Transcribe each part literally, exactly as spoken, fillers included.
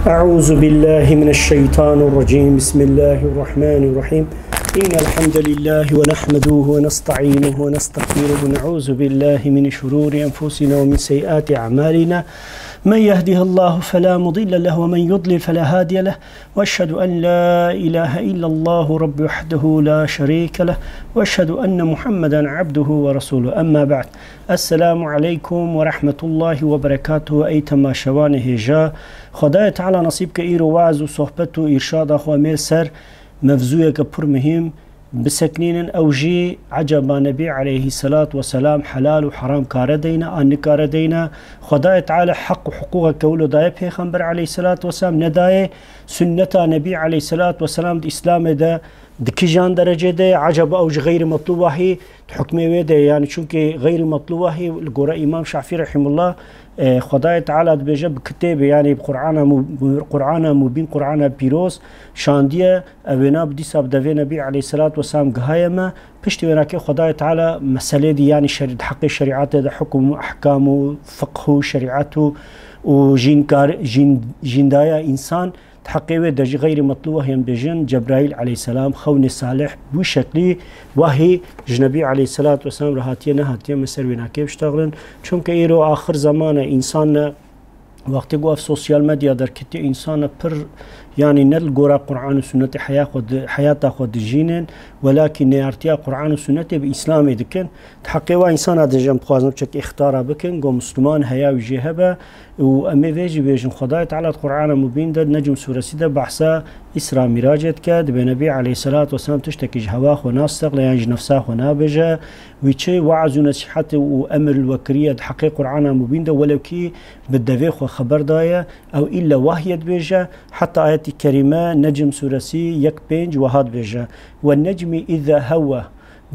أعوذ بالله من الشيطان الرجيم. بسم الله الرحمن الرحيم. إن الحمد لله ونحمده ونستعينه ونستغفره ونعوذ بالله من شرور أنفسنا ومن سيئات أعمالنا. من يهده الله فلا مضل له ومن يضلل فلا هادي له. وأشهد أن لا إله إلا الله رب وحده لا شريك له. وأشهد أن محمدا عبده ورسوله. أما بعد. السلام عليكم ورحمة الله وبركاته. Ey temaşevanê hêja. Xwedayê Teala nasîb ke îro weaz û sohbet û îrşada xwe mêr ser mevzûyeke pir muhîm biseknînin, ew jî ecaba Nebî aleyhisselat weselam helal û heram kare deyne an nikare deyne. Xwedayê Teala heq û hiqûqeke wilo daye Pêxember aleyhisselat weselam, nedaye. Sunneta Nebî aleyhisselat weselam di Îslamê de di kîjan derecê de ye? Ecaba ew ji xeyrî metlûb wahî di hukmê wê de ye? Yani çunkî xeyrî metlûb wahî li gora Îmam Şafî rehimullah, e, Xwedayê Teala dibêje bi kitêbê, yani bi Qur'ana mû-, Qur'ana mubîn, Qur'ana pîroz şandiye, ev wêna bi dîsa bi devê Nebî aleyhisselat weselam gihaye me. Piştî wênakê Xwedayê Teala meselê dî, yani şer-, di heqê şerîatê de hukm û ehkam û fiqh û şerîat û, û jînkar-, jîn-, jîndaya însan di heqê wê de jî xeyrî metlûb wahî em bêjin, Cebraîl aleyhisselam, xewnê salih, bi wî şeklî wahî ji Nebî aleyhisselat weselam re hatiye nehatiye me ser wênakê biştexilin. Çunke îro axir zeman e, însan ne Wextê ku ev sosyal medya derketiye, însan e pir, yanî ne li gora Qur'an û Sunnetê heya xwe di, heyata xwe dijînin, welakî neyartiya Qur'an û Sunnetê bi Îslamê dikin. Di heqê wa însana de jî em dixwazin biçek îxtara bikin, go Misliman heya wî jê hebe û em ê vê jî bêjin, Xwedayê Teala di Qur'ana Mubîn de, Necm sûresî de behsa Îsra Mîracê dike, dibê Nebî aleyhisselatu vesselam tiştekî ji hewa xwe nastexle yan ji nefsa xwe nabêje. Wî çi weaz û nesîhet û emir li we kiriye di heqê Qur'ana Mubîn de, welewkî bi devê xwe xeber daye, ew îlle wahye dibêje, heta ayetî kerîme, Necm sûresî yek pênc wiha dibêje, "Ve necmi îze hewe",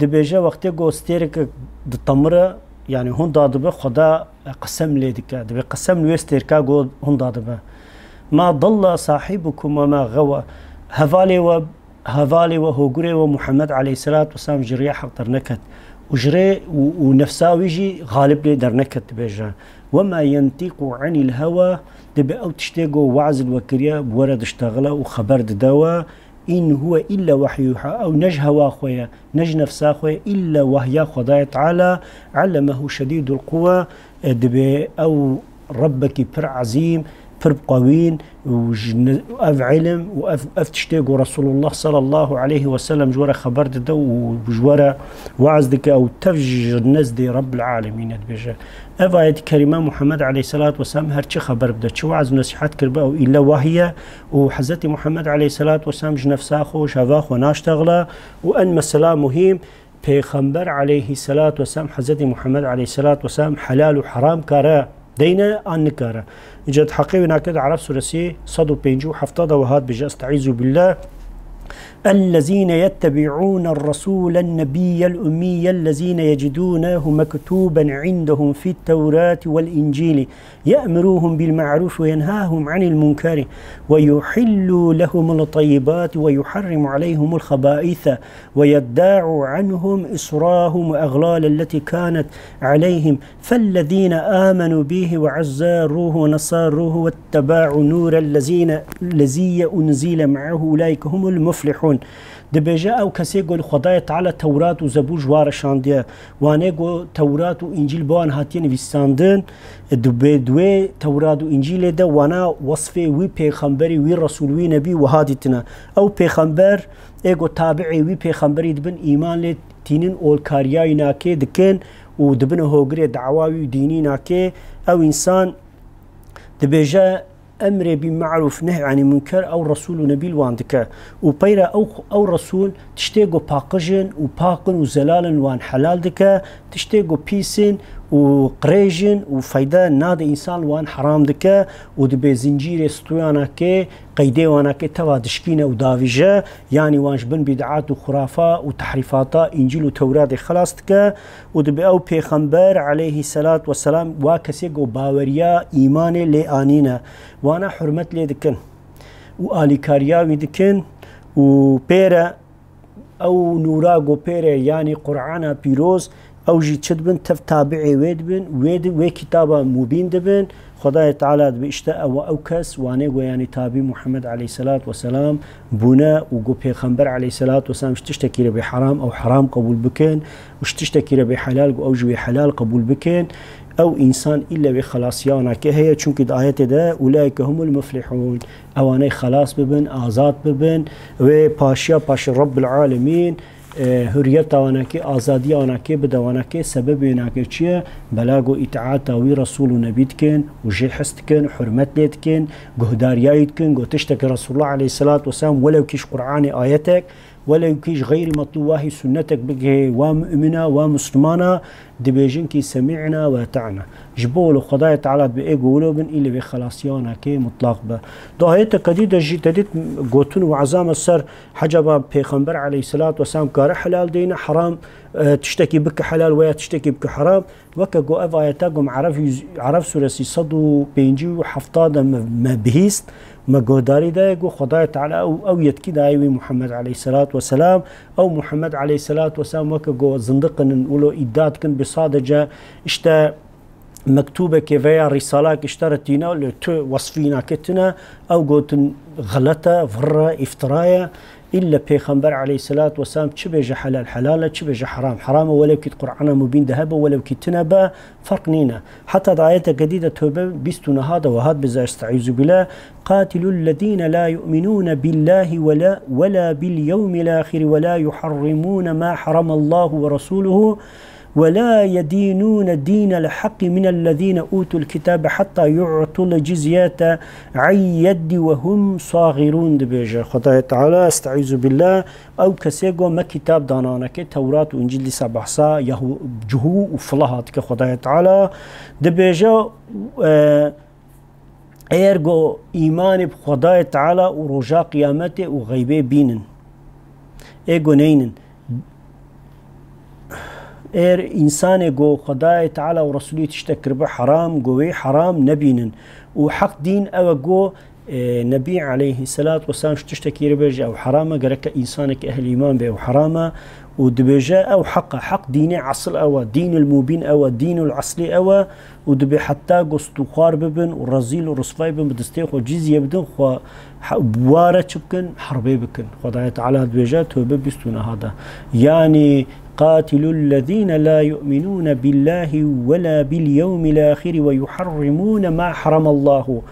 dibêje, wextê ku stêreke ditemire, yanî hunda dibe, Xweda qisem lê dike, dibê qisem li wê stêrka ku hunda dibe. "Ma dalla sahibukum ve ma xewe", hevalê we, hevalê we, hogurê we Muhammed aleyhisselatu vesselam ji rêya heq derneket. Û ji rê û, û nefsa wî jî xalib lê derneket dibêje. "Ve ma yentiqu anil hewa", dibê ew tiştê ku weaz li we kiriye, bi we re diştexile û xeber dide we. "In huve illa wahyu yuha", ew ne ji hewa xwe ye, ne ji nefsa xwe ye, illa wahya Xwedayê Teala, "allemehu şedîdul quwe", e, dibê ew Rebbekî pir ezîm, pir qewîn û ji ne-, ev îlim û ev, ev tiştê ku Resulullah sallallahu aleyhi ve sellem ji we re xeber dide û ji we re weaz dike, ew tev ji nezdê Rebbil Alemîn e dibêje. Ev ayet-i kerîme Muhammed aleyhisselatu vesselam her çi xeber bide, çi weaz û nesîhet kiribe, ew îlle wahî ye û Hezretî Muhammed aleyhisselatu vesselam ji nefsa xwe, ji heva xwe naştexile û en mesela muhîm, Pêxember aleyhisselatu vesselam, Hezretî Muhammed aleyhisselatu vesselam helal û heram kare deyne an nikare. Îca di heqê wê nake di Araf sûresî sed û pêncî û hefta de wiha dibêje, Estaizu billah. الذين يتبعون الرسول النبي الأمي الذين يجدونه مكتوبا عندهم في التوراة والإنجيل يأمرهم بالمعروف وينهاهم عن المنكر ويحل لهم الطيبات ويحرم عليهم الخبائث ويداع عنهم إصرهم وأغلال التي كانت عليهم فالذين آمنوا به وعزروه ونصروه واتبعوا نور الذين الذي أنزل معه أولئك هم المفلحون. Dibêje, ew kesê ku li Xwedayê Teala Tewrat û Zebûr ji wan re şandiye, wanê ku Tewrat û Încîl bi wan hatiye nivîsandin, dibê di wê Tewrat û Încîlê de wana wesfê wî pêxemberî, wî resûl, wî nebî wiha dîtine. Ew pêxember ê ku tabi'ê wî pêxemberî dibin, îman lê tînin, olkariya wî nake dikin û dibine hogirê dawa wî û dînî nake. Ew însan dibêje, emrê bî me'rûf, nehy anî munker, ew Resûl û Nebî li wan dike. Û peyra ew, ew Resûl tiştê ku paqij in û pak in û zelal in li wan helal dike, tiştê ku pîs in û qirêj in û feyde nade însan li wan heram dike û dibê zincîrê stûyana kê, qeydê wana kê teva dişkîne û davîje, yanî wan ji bin bîd'at û xurafa û tehrîfata Încîl û Tewratê xelas dike. û dibê ew pêxember aleyhisselat vesselam wa kesê ku baweriya îmanê lê anîne, wana hurmet lê dikin û alîkariya wî dikin û pêre ew nûra ku pêre, yanî Qur'ana pîroz, ew jî çi dibin, tev tabi'ê wê dibin, wê di, wê kitaba mubîn dibin Xwedayê Teala dibê, işte ew, ew kes wanê go, yanî tabî Muhammed aleyhisselat weselam bûne û go Pêxember aleyhisselat weselam ji tiştekî re bê heram, ew heram qebûl bikin û ji tiştekî re bê helal, go ew jî wê helal qebûl bikin. Ew însan îlle wê xelasiya wanakê heye, çunkî di ayetê de, "Ulaike humul muflihun." Ewanê xelas bibin, azad bibin, wê paşiya paşê Rabbil Alemîn, e, hurriyeta wanakê, azadiya wanakê bide wanakê, sebebê wanakê çi ye? Bela go îtaata wî Resul û Nebî dikin û jê his dikin, hurmet lê dikin, guhdariya wî dikin, go tiştekî Resulullah aleyhisselat weselam, welew kî ji Qur'anê ayetek, welew kî ji xeyrî metlû wahî sunnetek bigihê wa mumina, wa muslimana, dibêjin kî semi'na we ata'na. Ji bo wilo Xwedayê Teala dibê ê go wilo bin, îlê wê xelasiya wanakê mutlaq be. Di ayeteke dî de jî te dît gotin û ezame ser hecaba Pêxember aleyhisselat weselam kare helal deyne, heram, e, tiştekî bike helal weya tiştekî bike heram. Weke go ev ayeta gom Araf yüz, Araf suresi sed û pêncî û hefta de me, me bihîst, me guhdarî daye go Xwedayê Teala ew, ew yetkî daye wî Muhammed aleyhisselat weselam. Ew Muhammed aleyhisselat weselam weke go zindiqin in, wilo îdia dikin bi sadece işte mektûbekê veya rîsalak işte re tîne, lê tu wesfî nakê tune, ew gotin xelet e, vir e, îftira ye. Îlle Pêxember aleyhisselat weselam çi bêje helal, helal e, çi bêje heram, heram e, welew kî di Qur'ana Mubîn de hebe, welew kî tune be, ferq nîne. Heta di ayeteke dî de Tewbe bîst û neha de wiha dibêje, Estaizu billah, "Qatilul lezîne la yu'minûne billâhi ve la, ve la bil yevmil âhiri ve la yuharrimûne ma haramallahu ve rasûluhu ve la yedînûne dînel haqqi minel lezîne ûtul kitâbe hatta yu'tul cizyete an yeddi ve hum sagirûn." Dibêje Xwedayê Teala, Estaizu billah, ew kesê go me kitab dana wanakê, Tewrat û Încîl, dîsa behsa Yahu-, cihû û filaha dike Xwedayê Teala. Dibêje, e, Eger go îmanê bi Xwedayê Teala û roja Qiyametê û xeybê bînin, ê go neynin. Eger însanê go Xwedayê Teala û Resulî tiştek kiribe heram, go wê heram nebînin. Û heq dîn ew e go, e, Nebî aleyhisselat weselam ji tiştekî re bêje ew heram e, gereke însanekî ehl îman be ew heram e. Û dibêje ew heq e, heq dînê esil ew e, dînul mubîn ew e, dînul eslî ew e. Û dibê heta go stûxwar bibin û rezîl û risvay bin, bi destê xwe cizye bidin, xwe he-, bi wa re çi bikin? Herbê bikin. Xwedayê Teala dibêje, Tewbe bîst û neha de. Yanî, "Qatilul lezîne la yu'minûne billâhi ve la bil yevmil âhiri ve yuharrimûne ma haramallahu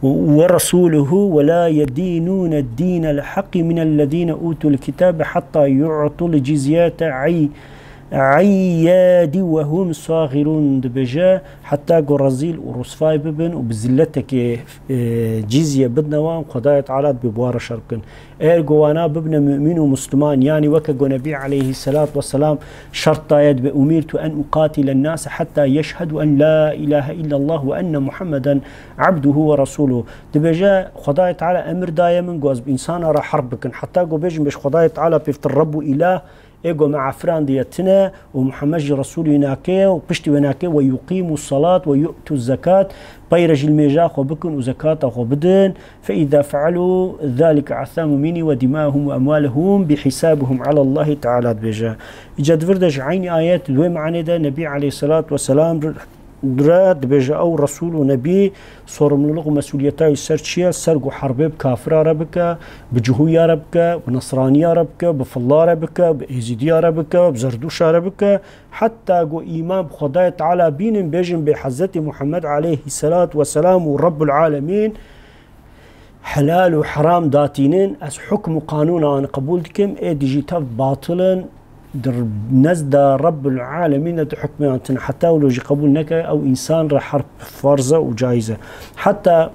ve rasûluhu ve la yedînûne dînel haqqi minel lezîne ûtul kitâbe hatta yu'tul cizyete ay-, an yeddi ve hum sagirûn." Dibêje, heta ku rezîl û rusvay bibin û bi zilletekê, e, cizye bidine wan, Xwedayê Teala dibê bi wa re şer bikin. Eger ku wana bibine mumîn û musliman, yanî weke ku Nebî aleyhisselat weselam şert daye, dibê, "Umirtu en uqatile nase hatta yeşhedu en la ilahe illallah ve enne Muhammeden abduhu ve rasuluhu." Dibêje, Xwedayê Teala emir daye min ku ez bi însana re herb bikin. Heta ku bêjin, bêj, Xwedayê Teala pêvtir Reb û Îlah, ê ku me afirandiye tine û Muhammed jî Resûlî nake û piştî wê nake, "Ve yuqîmû salat ve yu'tû zekat." Pey re jî limêja xwe bikin û zekata xwe bidin. "Fe îza fealû zalike asâmû minî ve dimâhum ve emwâlehûm bi hisâbihum alallahî." Teala dibêje. Îca di vir de ji eynî ayet, di wê manê de Nebî aleyhisselat weselam re dibêje, ew Resul û Nebî sorumluluk û mesuliyeta wî ser çi ye? Ser ku herbê bi kafira re bike, bi cihûya re bike, bi nesraniya re bike, bi filla re bike, bi êzîdiya re bike, bi zerdûşa re bike, heta ku îman bi Xwedayê Teala bînin, bêjin bê Hezretî Muhammed aleyhisselat weselam û Rabbul Alemîn helal û heram datînin, ez hukm û qanûna wan qebûl dikim, ê dijî tev batil in, di nezda Rabbul Alemîn de di hukmê wan tune. Heta wilo jî qebûl neke, ew însan re herb farz e û caiz e. Heta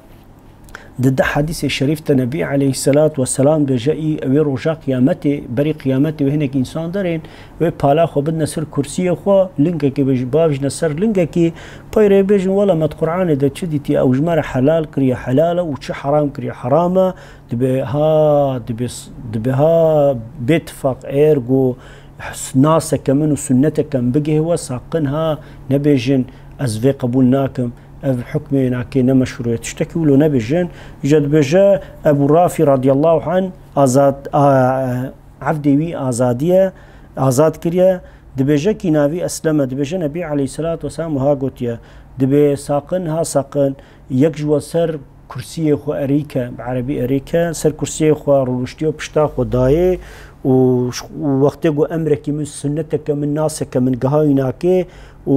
di di hedîsê şerîf de Nebî aleyhisselat weselam dibêje, î ew ê roja qiyametê, berî qiyametê wê hinek însan derên, wê pala xwe bidine ser kursiyê xwe, lingekê bêj-, bavêjine ser lingekî, pey re bêjin, wela me di Qur'anê de çi dîtiye, ew ji me re helal kiriye, helal e, û çi heram kiriye, heram e. Dibê ha, dibê s-, dibê ha bêtifaq, eger ku naseke min û sunneteke min bigihê we, saqin ha nebêjin, ez vê qebûl nakim, ev hukmê nakê, ne meşrû ye, tiştekî wilo nebêjin. Îca dibêje, Ebû Rafî radiyallahu anh azad, a, evdê wî azadî ye, azad kiriye. Dibêje kî navî Eslem e, dibêje Nebî aleyhisselatu vesselam wiha gotiye, dibê saqin ha saqin, Yek ji we ser kursiyê xwe erîke, bi erebî erîke, ser kursiyê xwe rûniştiye û pişta xwe dayê û ş-, û wextê ku emrekî min, sunneteke min, naseke min giha wî nake û,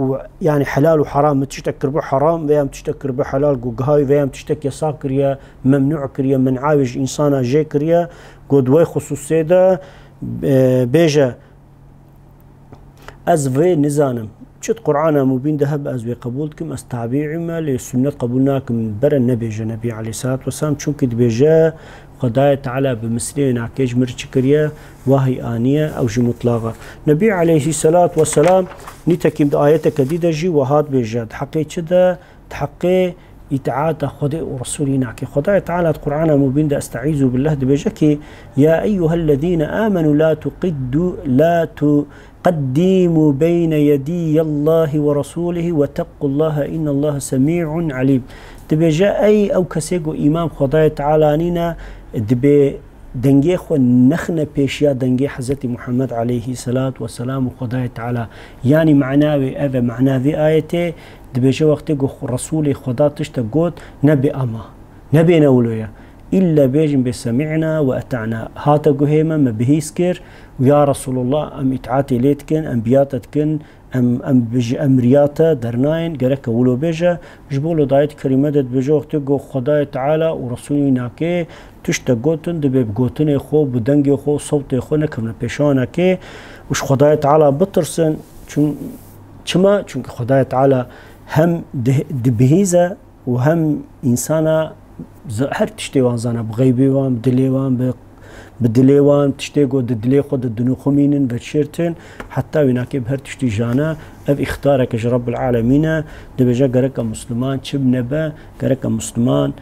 û, yanî helal û heram, min tiştek kiribû heram, veya min tiştek kiribû helal, ku giha wî, veya min tiştek yasaq kiriye, memnû kiriye, men'a wê ji însana jê kiriye, ku di wê xusûsê de, e, bêje, Ez vê nizanim. Çi di Qur'ana Mubîn de hebe ez wê qebûl dikim, ez tabîî me, lê sunnet qebûl nakim, bere nebêje Nebî aleyhissalatu vesselam, çunkî dibêje, Xwedayê Teala bi mislê wê nake, ji min re çi kiriye, wahî aniye, ew jî mutlaq e. Nebî aleyhissalatu vesselam, nîtekim di ayeteke dî de jî wiha dibêje, di heqê çi de, di heqê îtaata Xwedê û Resûlî nake. Xwedayê Teala di Qur'ana Mubîn de, Estaizu billah, dibêje ki, Ya eyyuhellezîne âmenû la tuqiddu, la tuqeddîmû beyne yedîyellâhi ve resûlihi vettequllâhe innellahe semî'un alîm. Dibêje, ey ew kesê ku îman Xwedayê Teala nîne, dibê dengê xwe nexine pêşiya dengê Hezretî Muhammed aleyhisselatu vesselam û Xwedayê Teala. Yanî mana wê ev e, mana vê ayetê dibêje, wextê ku Resûlê Xweda tiştek got, nebê ama, nebêne wilo ye. Îlle bêjin bê semî'na ve eta'na. Hate guhê me, me bihîs kir û ya Resûlullah, em îtaatê lê dikin, em biya te dikin, em, em bi ji emriya te dernayên, gereke wilo bêje. Ji bo li di ayet kerîme de dibêje, wextê ku Xwedayê Teala û Resûlî nake, tiştek gotin, dibê bi gotinê xwe, bi dengê xwe, sewtê xwe nekevne pêşanekê û ji Xwedayê Teala bitirsin. Çun-, çima? Çunkî Xwedayê Teala hem di-, dibihîze û hem însana z-, her tiştê wan zane, bi xeybê wan, bi dilê wan, bi, bi dilê wan, tiştê ku di dilê xwe de dinixumînin, veçirtin, heta wî nake bi her tiştî jane. Ev îxtareke ji Rabbul Alemîn e, dibêje gereke Musliman çi nebe, gereke Musliman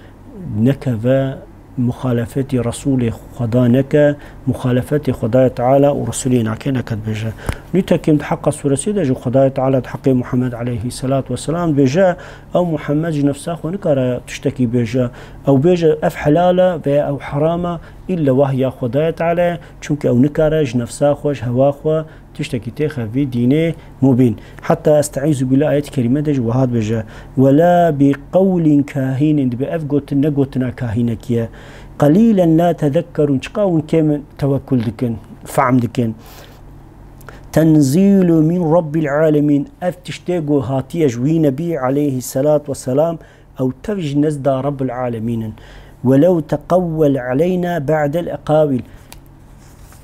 nekeve muxalefetî Resûlê Xweda neke, muxalefetê Xwedayê Teala û Resûlê nake, neke dibêje. Nîtekim di Heqa sûresê de jî Xwedayê Teala di heqê Muhammed aleyhisselatu vesselam dibêje, ew Muhammed ji nefsa xwe nikare tiştekî bêje. Ew bêje, ev helal e veya ew heram e, îlle wahya Xwedayê Teala ye, çunkî ew nikare ji nefsa xwe, ji hewa xwe, tiştekî têxe vî dînê mubîn. Heta Estaizu billah ayet kerîme de jî wiha dibêje, Ve la bi qewlin kahînin, dibê ev gotin ne gotina kahînekî ye. Qelîlen la tezekkerûn, çiqa hûn kêm tewekul dikin, fehm dikin. Tenzîlu min Rabbil alemîn, ev tiştê ku hatiye ji wî Nebî aleyhisselatu vesselam, ew tev ji nezda Rabbul Alemîn in. Welew teqewwel aleyna ba'del eqawîl.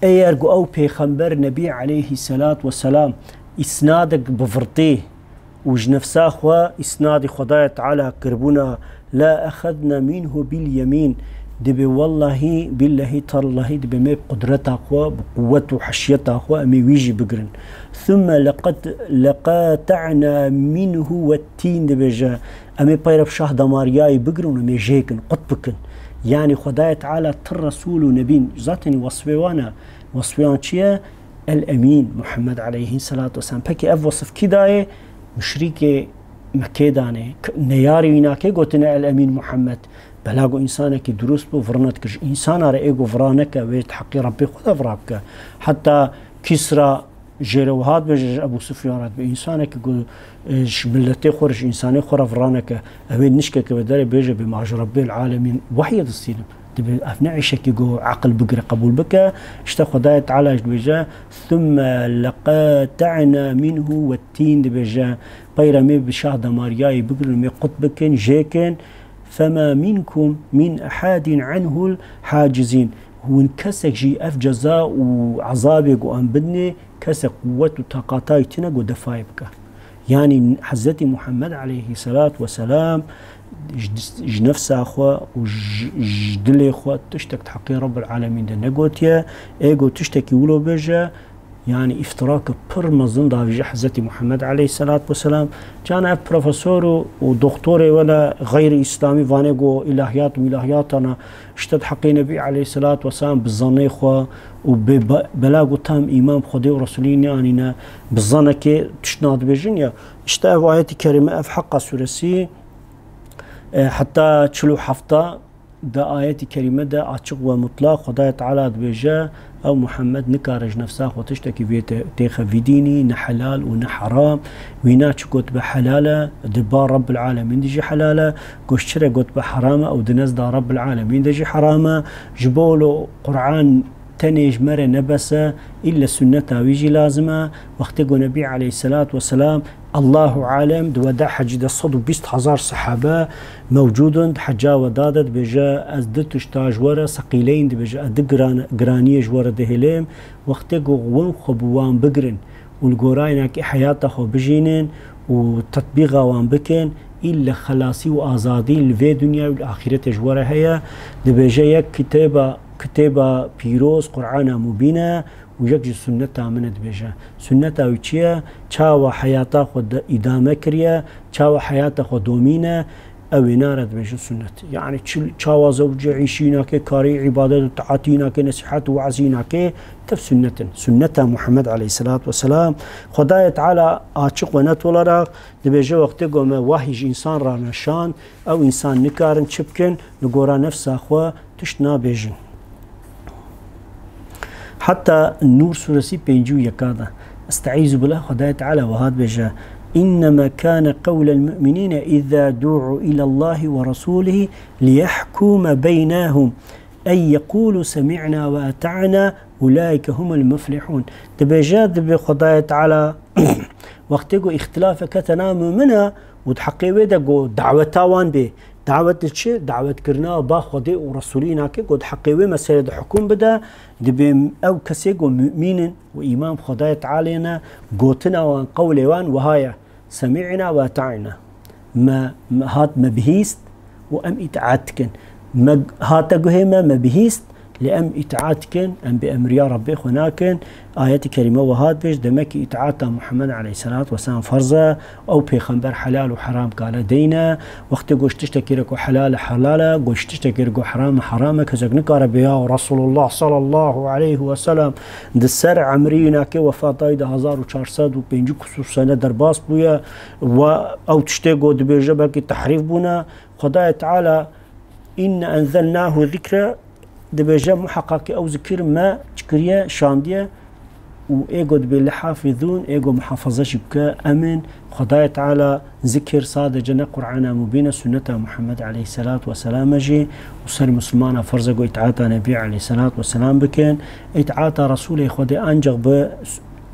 Eger ku ew pêxember Nebî aleyhisselatu vesselam îsnadek bivirtê û ji nefsa xwe îsnadî Xwedayê Teala kiribûna, la exedna minhu bil yemîn. Dibê wellahî, billehî, tallahî, dibê me bi qudreta xwe, bi quwet û heşyeta xwe em ê wî jî bigirin. Thumme leqet-, leqata'na minhu wet-tîn, dibêje, em ê peyre bi şah damariyayî bigirin û em ê jêkin, qut bikin. Yanî Xwedayê Teala ti Resûl û Nebîn, zaten wesfê wan e. Wesfê wan çi ye? El Emîn, Muhammed aleyhisselatu vesselam. Pekî ev wesf kî dayê? Muşrîkê Mekkê danê. K-, neyarê wî nakê gotine El Emîn Muhammed. Bela ku însanekî durust bû, virine dikir. Ji însana re ê ku vira neke, wê di heqî Rebbê xwe de vira bike. Heta Kîsra jê re wiha dibêje ji Ebû Sufyan re, dibê însanekî ku, e, ji miletê xwe re, ji însanê xwe re vira neke, ew ê nişkeke ve derê bêje, bê ma ji Rebbêl Alemîn wehyê distînim. Dibê ev ne îşekî ku eqil bigire, qebûl bike. Îşte Xwedayê Teala jî dibêje, Thumme leqata'na minhu wet-tîn, dibêje, peyre me bi şah damariyayî bigirin, me qut bikin, jêkin. Fema minkum min ehadin anhul hacizîn. Hûn kesek jî ev ceza û ezabê ku em bidinê, kesek quwet û taqata wî tune ku defayê bike. Yanî Hezretî Muhammed aleyhisselatu vesselam ji, ji nefsa xwe û ji, ji dilê xwe tiştek di heqê Rabbil Alemîn de negotiye. Ê ku tiştekî wilo bêje, yanî îftirake pir mezin davêje Hezretî Muhammed aleyhisselatu vesselam. Cana ev profesor û, û doktorê wele xeyrî îslamî vanê ku îlahiyat û mîlahiyatana, işte di heqê Nebî aleyhisselatu vesselam bi zanê xwe û bê be-, bela ku tam îman bi Xwedê û Resûlî neanîne, bi zanekê tişt nadibêjin ya. İşte ev ayetî kerîme, ev Heqa sûresî, e, heta çil û hefta Di ayetî kerîme de açiq we mutlaq Xwedayê Teala dibêje, ew Muhammed nikare ji nefsa xwe tiştekî vê te-, têxe vî dînî, ne helal û ne heram. Wîna çi gotibe helal e, di ba Rabbul Alemîn de jî helal e. Ku ji çi re gotibe heram e, ew di nezda Rabbul Alemîn de jî heram e. Ji bo lo Qur'an tenê ji me re ne bes e, îlle sunneta wî jî lazim e. Wextê ku Nebî aleyhisselatu vesselam, Allahu alem, di weda hecî de sed û bîst hezar sehabe mewcûd in, di heca weda de dibêje, ez du tişta ji we re seqîleyin, dibêje, ez du giran-, giraniyê ji we re dihêlim. Wextê ku hûn xwe bi wan bigirin û li gorayînakê heyata xwe bijînin û tetbîqa wan bikin, îlle xelasî û azadî li vê dinya û li axîretê ji we re heye. Dibêje, yek kitêba, kitêba pîroz, Qur'ana Mubîn e û yek jî sunneta min e, dibêje. Sunneta wî çi ye? Çawa heyata xwe de îdame kiriye, çawa heyata xwe domîne, ew ê nare dibêjin sunnet. Yani çi, çawa zewcê îşî nake, karî îbadet û taatî nake, nesîhet û weazî nake, tev sunnet in. Sunneta Muhammed aleyhisselatu vesselam, Xwedayê Teala açiq ve net olarak dibêje, wextê ku me wahî ji însan re neşand, ew însan nikarin çi bikin, li gora nefsa xwe tişt nabêjin. Heta Nur suresi pêncî û yeka de, Estaizu billah, Xwedayê Teala wiha dibêje, "İnnemâ kâne qewlel mu'minîne izâ du'u ilallâhi ve rasûlihi liyehkûme beynehum en yeqûlu semi'na ve eta'na ulaike humul muflihûn." Dibêje, dibê Xwedayê Teala wextê ku îxtilafeke tena mumin e û di heqê wê de ku daweta wan bê, dawet li çi? Dawetkirina ba Xwedê û Resûlî nake ku di heqê wê meselê de hukûm bide, dibê ew kesê ku mumîn in û îman bi Xwedayê Tealê ne, gotina wan, qewlê wan wiha ye, "Semî'na ve eta'na." Me, me hat me bihîst û em îtaat dikin. Me hate guhê me, me bihîst, lê em îtaat dikin, em bêemriya Rebbê xwe nakin. Ayetê kerîme wiha dibêj, demek ki îtaata Muhammed aleyhisselatu vesselam ferz e, ew pêxember helal û heram kale deyne. Wextê ku ji tiştekî re ku helal e, helal e, ku ji tiştekî re ku heram e, heram e. Kesek nikare bê, ya Resulullah sallallahu aleyhi ve sellem di ser emrî nake wefata wî de hezar û çar sed û pêncî kusûr sene derbas bûye. Ve ew tiştê ku dibêje belkî tehrîf bûne. Xwedayê Teala, "Inne enzelnahu zikre", dibêje, muheqaqî ew zikir me çi kiriye, şandiye û ê ku dibê lihafizûn, ê ku muhafaza jî bike, em in. Xwedayê Teala zikir sadece ne Qur'ana Mubîn e, sunneta Muhammed aleyhisselatu vesselam e jî û ser Musulmana ferz e ku îtaata Nebî aleyhisselatu vesselam bikin. Îtaata Resûlê Xwedê ancak bi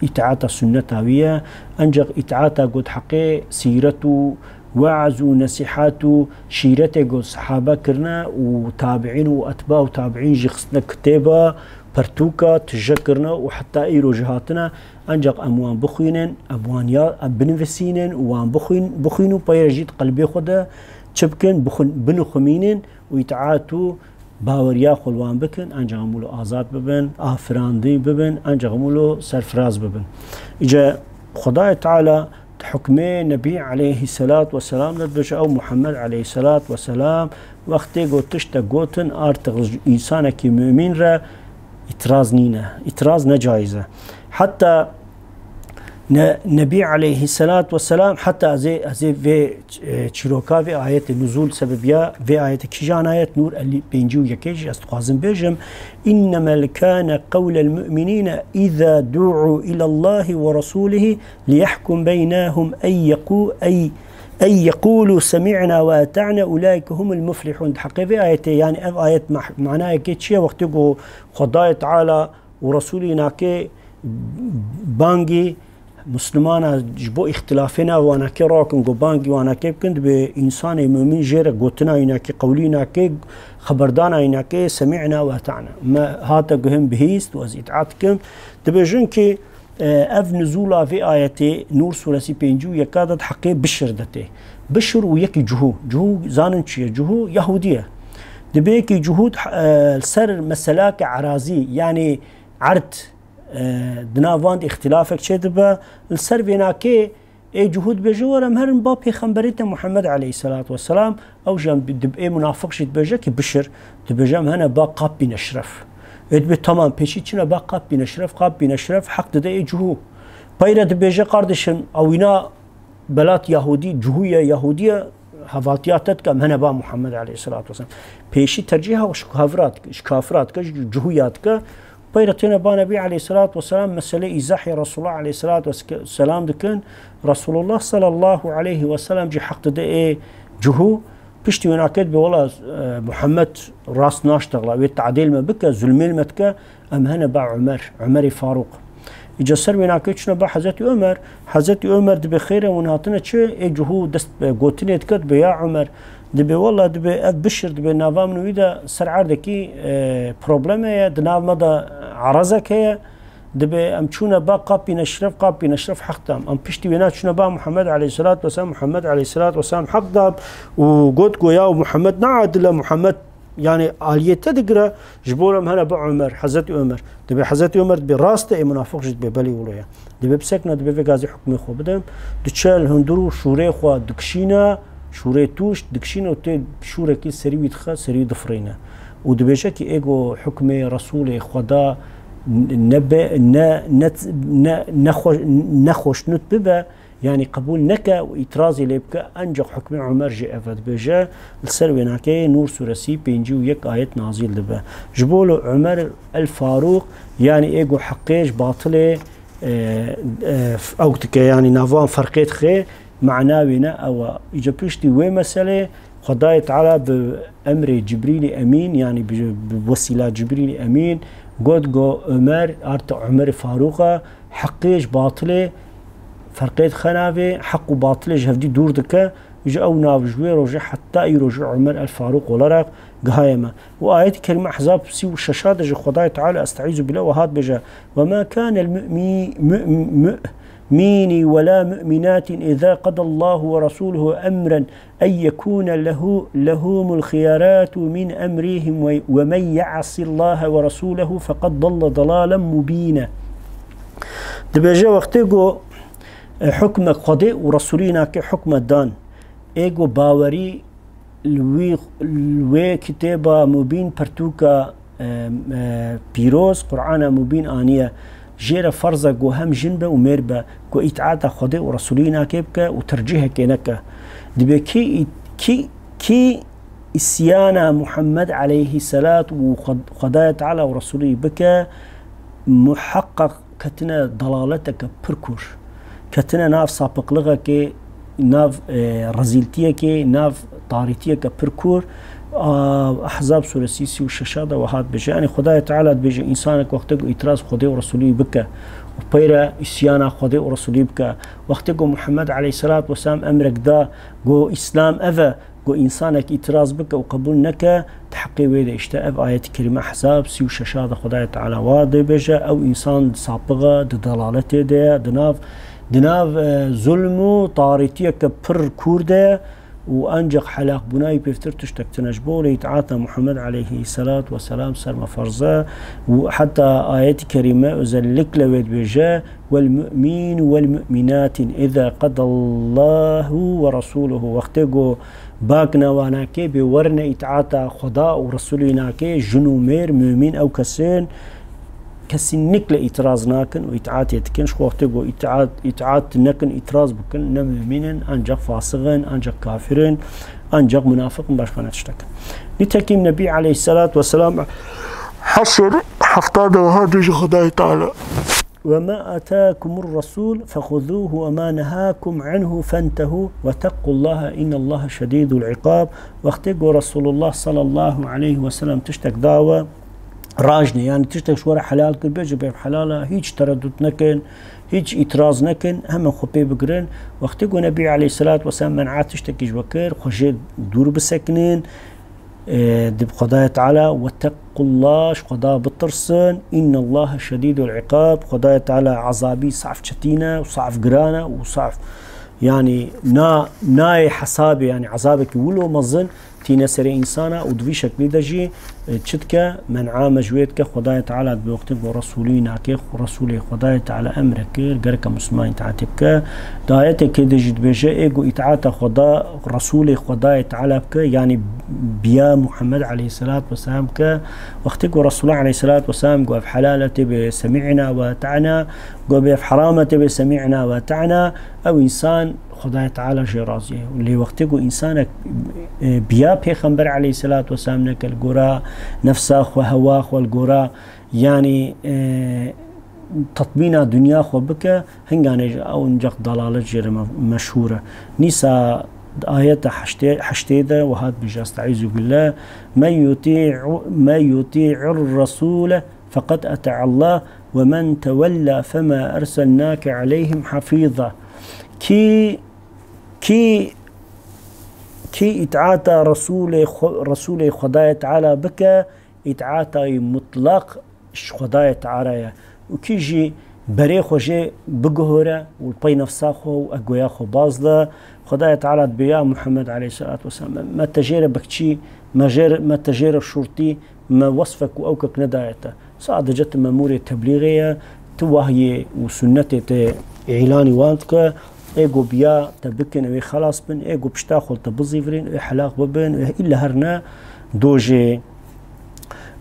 îtaata sunneta wî ye, ancak îtaata ku di heqê sîret û weaz û nesîhat û şîretê ku sehabe kirine û tabiîn û etba û tabiîn jî xistine kitêba, pertûka, tije kirine û heta îro jî hatine, ancak em wan bixwînin, em wan ya, em binivisînin û wan bixwîn, bixwîn û peyre jî di qelbê xwe de çi bikin, bixwin-, binixumînin û îtaat û baweriya xwe li wan bikin, ancak em wilo azad bibin, afirandî bibin, ancak em wilo serfiraz bibin. Îca Xwedayê Teala di hukmê Nebî aleyhisselat vesselam de dibêje, ew Muhammed aleyhisselat vesselam wextê ku tiştek gotin, artık ji însanekî mumîn re îtiraz nîne. Îtiraz ne caiz e. Heta Ne-, Nebî aleyhisselat vesselam, heta ez ê, ez ê vê, e, çîroka vê ayetê nuzul sebebiya vê ayetê kîjan ayet, Nur elli pêncî û yekê jî ez dixwazim bêjim, "İnnemel kâne qewlel mu'minîne izâ du'u ilallâhi ve rasûlihi liyehkum beynehum en yekû-, ey, en yekûlû semi'na ve eta'na ulaike humul muflihûn." Di heqê vê ayetê, yani ev ayet mah-, manayekê çi ye? Wextê ku Xwedayê Teala û Resûlî nake bangî Muslimana ji bo îxtilafê nav wanake rakin ku bangî wanake bikin, dibê însanê mumîn jê re gotina wî nake, qewlî nake, xeberdana wî nake, "Semî'na ve eta'na." Me hate guhim bihîst û ez îtaat dikim. Dibêjin ki, e, ev nuzûla vê ayetê Nur suresi pêncî û yeka de di heqê Bişir de tê. Bişir û yekî Cuhû. Cuhû zanin çi ye? Cuhû Yahûdî ye. Dibê ki Cuhû, e, li ser meselake erazî, yanî erd, e, di nav van de îxtilafek çêdibe. Li ser vênakê ê Cuhû dibêje, "Were em herin ba pêxemberê te Muhammed aleyhisselatu vesselam." Ew jî em bi-, dib-, ê munafiq jî dibêje ki Bişir, dibêje, "Em hene ba Kab bin Eşref." Ê dibê, "Tamam, pêşî çine ba Kab bin Eşref, Kab bin Eşref heq dide ê Cuhû." Peyre dibêje, "Kardeşim, ewîna belat Yahûdî, Cuhû ye, Yahûdî ye, Hevaltiya te dike, em hene ba Muhammed aleyhisselatu vesselam. Pêşî tercîha ji kafira dike, ji kafira dike, ji cihûya dike. Peyre têne ba Nebî aleyhisselatu vesselam, mesele îzahê Resulullah aleyhisselatu vesselam dikin. Resulullah sallallahu aleyhi ve sellem jî heq dide ê cihû. Piştî wê nake dibe, wela, e, Muhammed rast naştexla, wê tadêl me bike, zulmêl me dike, em hene ba Umer, Umerê Farûq. Îca ser wê nake çûne ba Hezretî Omer, Hezretî Omer dibe xêr e, hûn hatine çi? Ê cihû dest, e, gotinê dike, dibe ya Umer, dibe wela, dibe ev Bişir, dibe nava min û wî de ser erdekî, e, probleme ye, di nav me de erazek heye, dibe em çûne ba qapîne şiref, qapîne şiref heq dam. Em piştî wêna çûne ba Muhammed aleyhisselatu vesselam, Muhammed aleyhisselatu vesselam heq dam û got, go ya Muhammed ne adil e, Muhammed, yani, aliyê te digire, ji bo em hene bi Omer, Hezretî Omer. Dibe Hezretî Omer dibe rast e, ê munafiq jî dibe belê wilo ye. Dibe bisekine, dibe vê gazî hukmê xwe bidem. Diçe li hundir û şûrê xwe dikişîne, şûrê tûş dikişîne û tê şûrekî serî wî dixe, serî wî difirîne. Û dibêje ki êgo hukmê Resûlê Xweda ne be-, ne, ne, ne, nexwe-, nexweşnut bibe, yanî qebûl neke û îtirazê lê bike, ancaq hukmê Omer jî ev e, dibêje, li ser wênakeyê Nûr sûresî pêncî û yek ayet nazîl dibe. Ji bo li Omer el Farûq, yanî êgo heqê ji batilê, e, e, ew dike, yanî nava wan ferqê dixe, mana wê ne ew e. Îca piştî wê meselê, Xwedayê Teala bi emrê Cibrîlî Emîn, yanî bi, bi wesîla Cibrîlî Emîn, got, go Omer, artık Omerê Farûq e, heqê ji batilê ferqê dixe navê, heq û batilê ji hevdî dûr dike, ji ew nav ji wê rojê heta îro jî Omer el Farûq olarak gihaye me. Û ayetî kerîme Ehzab sî û şeş de ji Xwedayê Teala, Estaizu billah, we hat bêje, "Ve ma kanel mu'mi-, mu'm-, mu'mini ve la mu'minatin iza qadallahu ve rasuluhu emren en yekûne lehu-, lehumul xiyaratu min emrihim ve, ve men ya'sillahe ve rasûlehu feqad dalle dalalen mubîne." Dibêje, wextê ku, e, hukmek Xwedê û Resûlî nake hukme dan, ê ku bawerî li wî, li wê kitêba mubîn pirtûka, e, e, pîroz, Qur'ana mubîn aniye. Jê re ferz e ku hem jin be û mêr be, ku îtaata Xwedê û Resûlî nake bike û tercîhekê neke. Dibe kî, kî, kî îsyana Muhammed aleyhisselat û Xwed-, Xwedayê Teala û Resûlî bike, muheqqeq ketine dalaleteke pir kûr. Ketine nav sapiqlixekê, nav, e, rezîltiyekê, nav tarîtiyeke pir kûr. A, Ahzab sûresî sî û şeş de wiha dibêje. Yanî Xwedayê Teala dibêje, însanek wextê ku îtiraz Xwedê û Resûlî bike û peyre îsyana Xwedê û Resûlî bike, wextê ku Muhammed aleyhisselatu vesselam emrek da, ku Îslam ev e, ku însanek îtiraz bike û qebûl neke, di heqê wê de, îşte ev ayetî kerîme Ehzab sî û şeş de Xwedayê Teala wa dibêje, ew însan di sapiq e, di dalaletê de ye, di nav, di nav, e, zulm û tarîtiyeke pir kûr de ye û ancaq helakbûna wî pêvtir tiştek tune. Ji bo lê îtaata Muhammed aleyhisselatu vesselam ser me ferz e û heta ayetî kerîme özellikle wê dibêje, "Vel mu'min vel mu'minatin iza qadallahu ve rasûluhu." Wextê ku bak newanakê bê werine îtaata Xweda û Resûlî nake, jin û mêr, mumîn, ew kesên kesinlikle îtiraz nakin û îtaatê dikin. Ji xwe wextê ku îtaat, îtaat nekin, îtiraz bikin, ne mumîn in, ancaq fasix in, ancaq kafir in, ancaq munafiq in, başka ne tiştek in. Nîtekim Nebî aleyhisselatu vesselam Heşr hefta de wiha dibêje Xwedayê Teala, "Ve ma atakumur rasul fexuzuhu ve ma nehakum anhu fentehu ve tequllaha innallaha şedîdul iqab." Wextê ku Resulullah sallallahu aleyhi ve sellem tiştek da we, rajne, yani tiştek ji we re helal kir, bêje, "Bê helal e", hiç tereddut nekin, hiç îtiraz nekin, hemen xwe pê bigirin. Wextê ku Nebî aleyhisselatu vesselam men'a tiştekî ji we kir, xwe jê dûr bisekinin, e, di Xwedayê Teala, "Wettequllah", ji Xweda bitirsin, "Innallaha şedîdul iqab", Xwedayê Teala ezabî saf çetîn e û saf giran e û saf, yani, na, nayê hesabê, yani, ezabekî wilo mezin tîne serê însana û di vî şeklî de jî, e, çi dike, men'a me ji wê dike, Xwedayê Teala dibe wextê ku Resûlî nake, Resûlê Xwedayê Teala emre kir, gereke Musliman îtaatê bike. Di ayetekê de jî dibêje, ê ku îtaata Xweda, Resûlê Xwedayê Teala bike, yanî biya Muhammed aleyhisselatu vesselam bike. Wextê ku Resulullah aleyhisselatu vesselam got, "Ev helal e", tê bê "Semî'na ve eta'na", got, "Bê ev heram e", tê bê "Semî'na ve eta'na". Ew însan Xwedayê Teala jê razî ye. Lê wextê ku însanek, e, biya Pêxember aleyhisselatu vesselam neke li gora nefsa xwe, hewa xwe, li gora, yanî, e, tatmîna dinya xwe bike, hinganê jî ew inceq dalalet jê re me-, meşhûr e. Nîsa di ayeta heştê, heştê de wiha dibêje, Estaizu billah, "Men yuti'u, men yuti'ir Resûle feqad ete'allah ve men tewella fema erselnake aleyhim hafîza." Kî, kî, kî îtaata Resûlê Xwe-, Resûlê Xwedayê Teala bike, îtaata wî mutlaq ji Xwedayê Teala ye. Û kî jî berê xwe jê biguhore û li pey nefsa xwe û egoya xwe baz de, Xwedayê Teala dibê, ya Muhammed aleyhisselatu vesselam, me, me te jê re bikçî, me jê re, me te jê re şûrtî, me wesfek û ewkek nedaye te. Sadece tu memûrê teblîxê ye, tu wahyê û sunnetê te îlanî wan dike, ê ku biya te bikin, ew ê xelas bin, ê ku pişta xwe li te bizîvirîn, ê helaq bibin, ê îlle her ne dojê.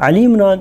Elî Îmran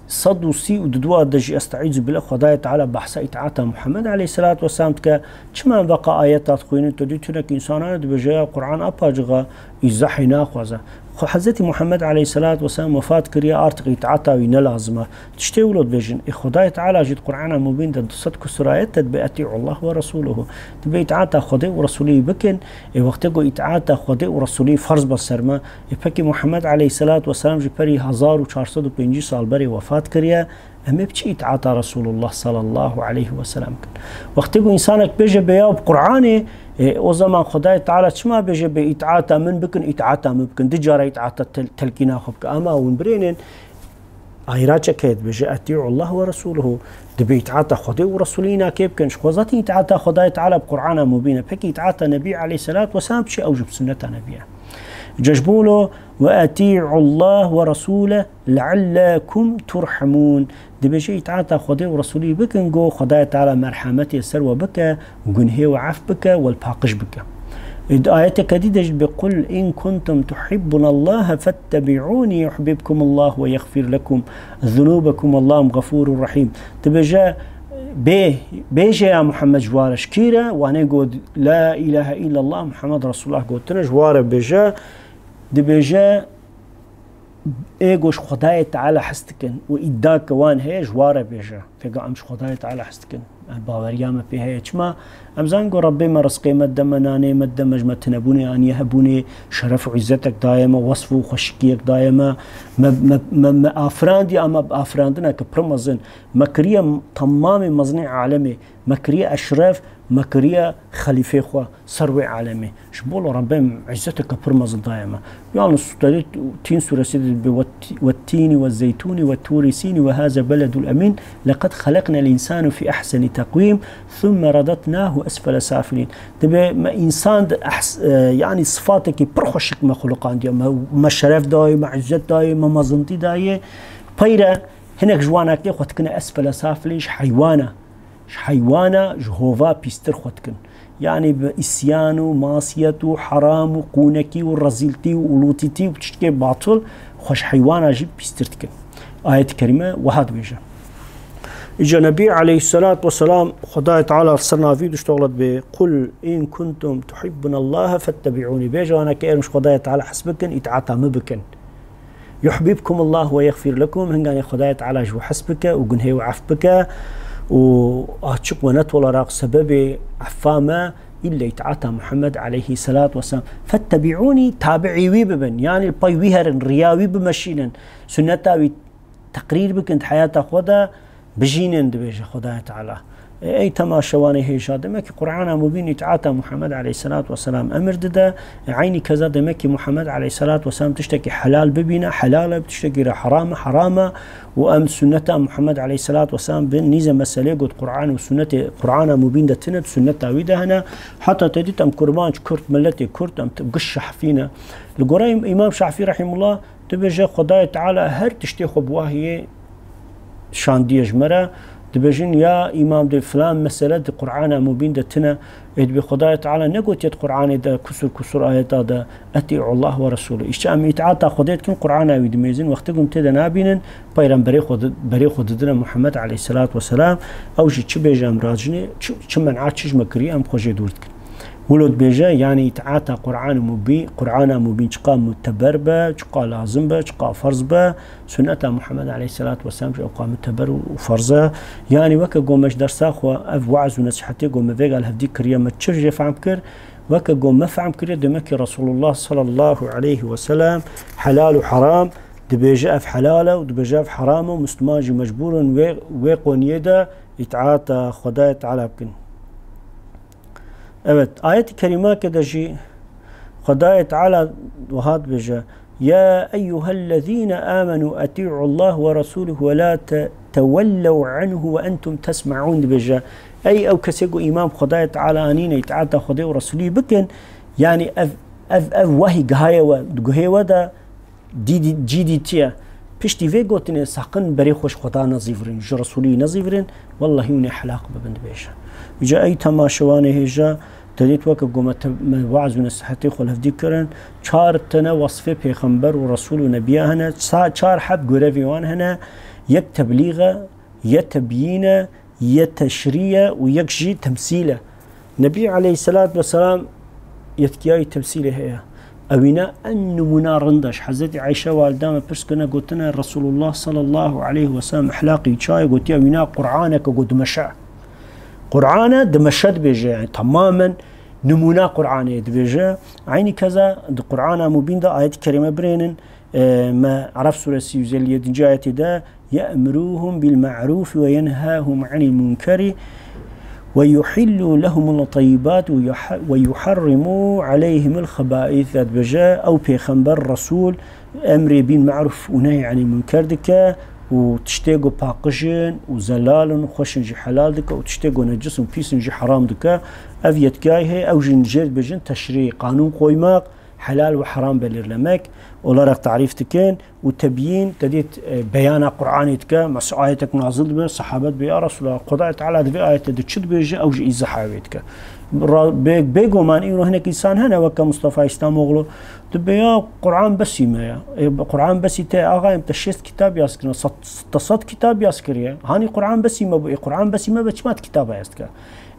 sed û sî û du de jî Estaizu billah Xwedayê Teala behsa îtaata Muhammed aleyhisselatu vesselam dike. Çima em veqa ayeta dixwînin, tu dî tunek însanan dibêje, ya Quran apacixa îzahê naxwaze. Xwe Hezretî Muhammed aleyhisselatu vesselam wefat kiriye, artık îtaata wî ne lazim e. Tiştê wilo dibêjin, ê Xwedayê Teala jî di Qur'ana Mubîn de du sed kusur ayet de dibê, "Etî'ullah ve Resûluhu." Dibê îtaata Xwedê û Resûlî bikin. Ê wextê ku îtaata Xwedê û Resûlî ferz be ser me, ê pekî Muhammed aleyhisselatu vesselam ji perî hezar û çar sed û pêncî sal berê wefat kiriye, em ê bi çi îtaata Resûlullah sallallahu aleyhi ve sellem bikin? Wextê ku însanek bêje, bê ya bi Qur'anê, ê, o zaman Xwedayê Teala çima bêje, bê îtaata min bikin, îtaata min bikin? Du cara îtaata tel-, telkîna xwe bike. Ama hûn birênên, ayraçek heye dibêje, "Etî'ullah ve Resûluhu." Dibê îtaata Xwedê û Resûlî nakê bikin. Ji xwe zaten îtaata Xwedayê Teala bi Qur'ana Mubîn e. Pekî îtaata Nebî aleyhisselatu vesselam bi çi? Ew jî bi sunneta Nebî ye. Cejbûlo, "Ve etî'ullah ve Resûle leallekum turhemûn." Dibêje, îtaata Xwedê û Resûlî bikin, go Xwedayê Teala merhemetê ser we bike, gunhê we ef bike, we li paqij bike. Di ayeteke dî de jî dibê, "Qul in kuntum tuhibbunallaha fettebi'ûnî yuhbibkumullah ve yexfir lekum zunûbekum, wallahu gafûrun rahîm." Dibêje, bê, bêje ya Muhammed ji wa re, ji kî re? Wanê got, "La ilahe illallah Muhammed Resulullah" gotine, ji wa re bêje, dibêje, ê ku ji Xwedayê Teala hez dikin û îdia ke wan heye, ji wa re bêje. Têga em ji Xwedayê Teala hez dikin. Em baweriya me pê heye. Çima? Em zanin ku Rebbê me rizqê me dide me, nanê me dide me, ji me tinebûnê aniye hebûnê, şeref û îzzetek daye me, wesf û xweşikiyek daye me. Me, me, me, me afirandiye, ama bi afirandineke pir mezin. Me kiriye temamê mezinê alemê. Me kiriye eşref, me kiriye xelîfê xwe, serwê alemê. Ji bo lo Rebbê em îzzeteke pir mezin daye me. Yalnız Sûretî Tîn sûresî de dibê, "Ve-, ve tînî ve zeytûnî ve tûrî sînî ve hazel beledul emîn, leqed xeleqnel însanu fî ehsenî teqwîm, thumme radetnahu esfele safilîn." Dibê me însan di ehs-, e, yanî sifatekî pir xweşik me xuluqandiye. Me, me şeref dayê, me îzzet dayê, me mezintî dayê. Peyre hinek ji wan akê xwe dikine esfele safilîn, ji heywana. Ji heywana, ji hova pîstir xwe dikin. Yanî bi îsyan û masiyet û heram û qûnekî û rezîltî û lûtîtî û tiştekê batil xwe ji heywana jî pîstir dikin. Ayet-i kerîme wiha dibêje. Îca Nebî aleyhisselatu vesselam Xwedayê Teala li ser navî diştoxle dibê, "Qul in kuntum tuhibbunallaha fettebi'ûnî." Bêje wana ke êrim ji Xwedayê Teala hes bikin, îtaata min bikin. "Yuhbibkumullah ve yexfir lekum", hinganê Xwedayê Teala ji we hes bike û gunhê we ef bike û açık ve net olarak sebebê effa me îlle îtaata Muhammed aleyhisselatu vesselam. "Fettebi'ûnî", tabi'î wî bibin. Yanî li pey wî herin, riya wî bimeşînin. Sunneta wî teqrîr bikin di heyata xwe de, bijînin, dibêje Xwedayê Teala. E, ey temaşevanê hêja, demek ki Qur'ana Mubîn îtaata Muhammed aleyhisselatu vesselam emir dide. E, eynî keza demek ki Muhammed aleyhisselatu vesselam tiştekî helal bibîne, helal e, tiştekî re heram e, heram e. Û em sunneta Muhammed aleyhisselatu vesselam bin nîze meselê got Qur'an û sunnetê, Qur'ana Mubîn de tine, sunneta wî de hene. Heta te dît em kurbanc Kurd, milletê Kurd, em t-, giş Şahfî ne. Li gora Îm-, Îmam Şafî rahimullah, dibêje Xwedayê Teala her tiştê xwe bi wahiyê şandiye ji me re. Dibêjin, ya Îmam, dê filan mesele di Qur'ana Mubîn de tine. Ê dibê Xwedayê Teala negotiye di Qur'anê de kusur kusur ayeta de, "Etî'ullah ve Resûlû." Îşte em îtaata Xwedê dikin, Qur'ana wî dimêzin. Wextê ku em tê de nabînin, peyran berê xwe di-, berê xwe didine Muhammed aleyhisselatu vesselam. Ew jî çi bêje em racine, çi, çi men'a çi ji me kiriye em xwe jê dûr dikin. Wilo dibêje, yanî îtaata Qur'an Mubî-, Qur'ana Mubîn çiqa muteber be, çiqa lazim be, çiqa ferz be, sunneta Muhammed aleyhisselatu vesselam jî ewqa muteber û ferz e. Yanî weke ku me ji dersa xwe ev weaz û nesîhetê ku me vêga li hevdî kiriye, me çi jê fehm kir? Weke ku me fehm kiriye, demek ki Resulullah sallallahu aleyhi ve sellem helal û heram dibêje, ev helal e û dibêje ev heram e û Müslüman jî mecbûr in wê, wê qoniyê de îtaata Xwedayê Teala bikin. Evet, ayet-i kerîmake de jî Xwedayê Teala wiha dibêje, "Ya eyyuhellezîne âmenû etî'ullâh ve rasûlih ve la te-, tevellew anhu ve entum tesme'ûn," dibêje. Ey ew kesê ku îman bi Xwedayê Teala anîne, îtaata Xwedê û Resûlî bikin, yanî ev, ev, ev wehî gihaye we, di guhê we de, dî-, dî-, cî dîtiye. Piştî vê gotinê saqin berê xwe ji Xweda nezîvirin, ji Resûlî nezîvirin, wellahî hûn ê helaq bibin, dibêje. Îca ey temaşevanê hêja, te dît weke ku me te-, me weaz û nesihetê xwe li hevdî kirin, çar tene wasfê pêxember û Resûl û Nebiya hene, sa-, çar heb görevê wan hene, yek teblîg e, yek tebyîn e, yek teşrî ye û yek jî temsîl e. Nebî aleyhisselatu vesselam yetkiyayî temsîlê heye. Ewîna en nimûna rind e. Ji Hezretî Eyşe walida me pirs kirine, gotine, Resulullah sallallahu aleyhi ve sellem ehlaqî çaye, gotiye, ewîna Qur'aneke ku dimeşe. Qur'an e, dimeşe dibêje, yani tamamen nimûna Qur'anê dibêje. Eynî keza di Qur'ana Mubîn de ayet-i kerîme birênin, e, me Araf suresi yüz elli yedinci ayetê de, "Ye'muruhum bil ma'ruf ve yenhahum anil munkeri ve yuhillu lehumul tayyibat ve yuha-, ve yuharrimu aleyhimul khaba'is." Dibêje, ew pêxember, Resul, emrê bîn ma'ruf û nehy anil munker dike û tiştê ku paqij in û zelal in û xweş in jî helal dike û tiştê ku necis in û pîs in jî heram dike. Ev yetkayê heye, ew jî jê dibêjin teşrî, kanûn koymak, helal ve haram belirlemek olarak tarif dikin û tebyîn, te dît, e, beyana Qur'anê dike, mesela ayetek nazil dibe, sahabe dibe, "Ya Resulallah, Xwedayê Teala di vê ayetê de çi dibêje?" Ew jî îzaha wê dike. Ra-, bê-, bêguman îro hinek însan hene weke Mustafa Îslamoğlu, dibe, "Ya Qur'an besî me ya. E, Qur'an besî te, axa em te şêst kitab yaz kirine, sed, te sed kitab yaz kiriye. Hanî Qur'an besî me bû, e, Qur'an besî me be, çima te kitaba yaz dike?"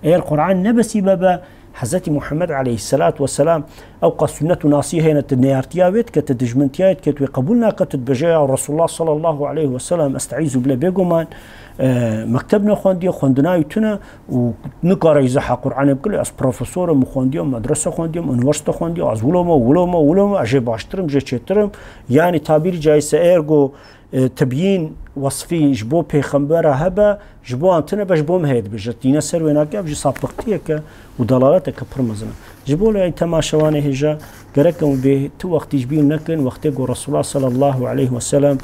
Eger Qur'an ne besî me be, Hezretî Muhammed aleyhisselatu vesselam, ew qas sunnet û nasî heyne, tu neyartiya wê dike, tu dijmintiya wê dike, tu wê qebûl nake, tu dibêje, "Ya Resulullah sallallahu aleyhi ve sellem, estaizu bile." Bêguman, e, mekteb nexwendiye, xwendina wî tune û nikare îzaha Qur'anê bike, ez profesor im, xwendiye, medrese xwendiye, unîversîte xwendiye, ez wilo me, wilo me, wilo me, ez jê baştir im, jê çêtir im. Yanî tabîrî caîse, ergo, e, tebyîn, wasfî ji bo pêxembera hebe, ji bo an tune be, ji bo me heye dibêje. Tîne ser wê nake, ev jî sapiqtiyeke û dalaleteke pir mezin e. Ji bo lê temaşevanê hêja, gerek em bê tu wextî ji bîr nekin, wextê ku Resulullah sallallahu aleyhi ve sellem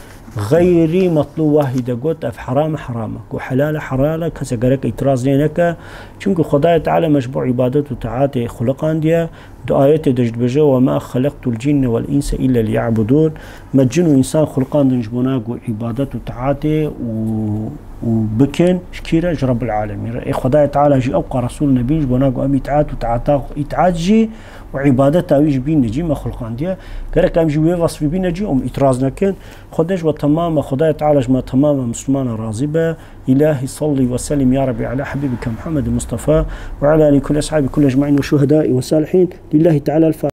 xeyrî metlû wahî de got, ev heram e, heram e. Ku helal e, helal e, kese gerek îtiraz lê neke. Çimkî Xwedayê Teala me ji bo îbadet û taatê xuliqandiye. Di ayetê de jî dibêje, "Ve ma xeleqtul cinne vel inse illa liya'budun." Me cin û însan xulqandin ji bona ku îbadet û taatê û, û bikin, ji kî re? Ji Rabbul Alemîn re. Ê Xwedayê Teala jî ew qa Resul Nebîn ji bona ku em îtaat û taata, îtaat jî û îbadeta wî ji bîn necî me xulqandiye. Gerek em jî wê vasfî bîne cî, em îtiraz nekin. Xwedê ji we temam e, Xwedayê Teala ji me temam e, Müslümana razî be. İlahi salli ve sellim ya Rabbi ala habibike Muhammed Mustafa ve ala ali kulli ashabi kulli ecmaîn ve şuhedai ve salihin. Lillahi Teala el